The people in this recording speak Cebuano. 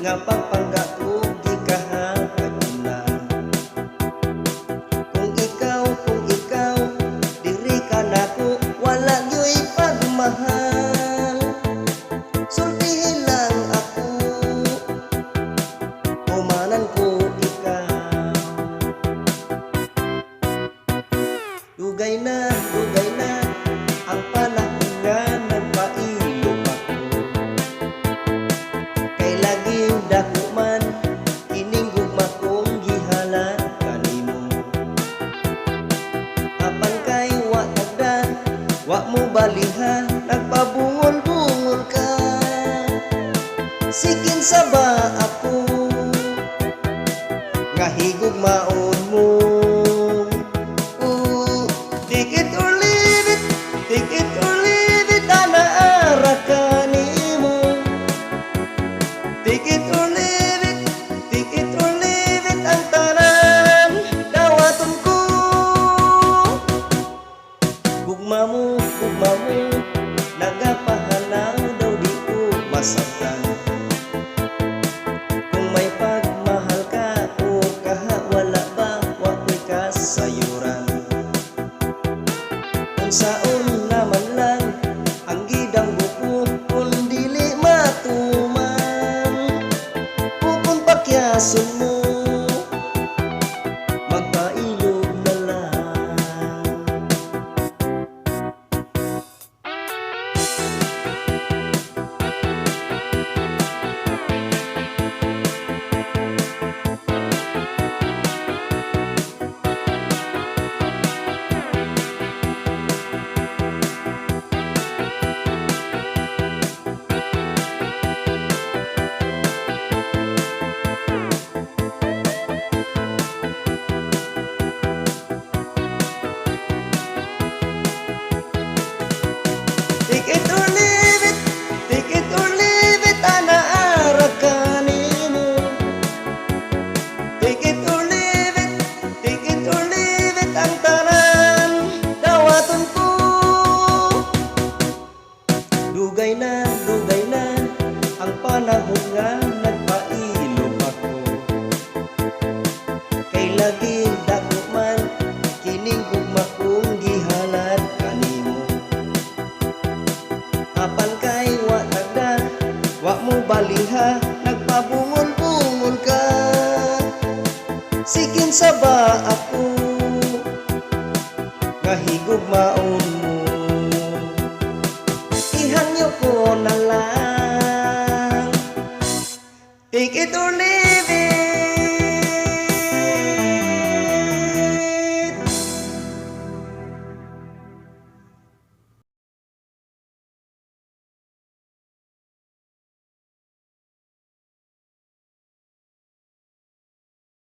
Nga pagpangga ko gikahaguna. Kung ikaw, diri ka nako, wala gyoy pagmahal. Sultihi lang ako, humanan ko ikaw. Dugay na, ang panahon nga nagpailog ako. Kay laging dako man, kining gugma kong gihalad kanimo. Apan kay wa tagda, wa mo baliha, nagpabungol-bungol ka. Sikin sa ba ako, nga higugmaon mo? Ooh, take it or leave it, take it or leave it, ana ara ka nimo. Take it or leave it, take it or leave it, ang tanan dawaton ko. Gugma mo, nagapahanaw daw di ko masabtan. Kung may pagmahal ka o kaha wala ba, wa ko'y kasayuran. Unsaon naman lang ang gidanggo ko kung dili matuman. Kung pakyason mo, magpailog na lang. Take it or leave it, take it or leave it, ana ara ka nimo. Take it or leave it, take it or leave it, ang tanan dawaton ko. Dugay na, ang panahon nga nagpailog ako. Kay laging dako man, kining gugma kong gihalad kanimo. Apan kay wa tagda, wa mo baliha, nagpabungol-bungol ka. Sikin sa ba ako, nga higugmaon mo? Ihangyo ko na lang. Take it or leave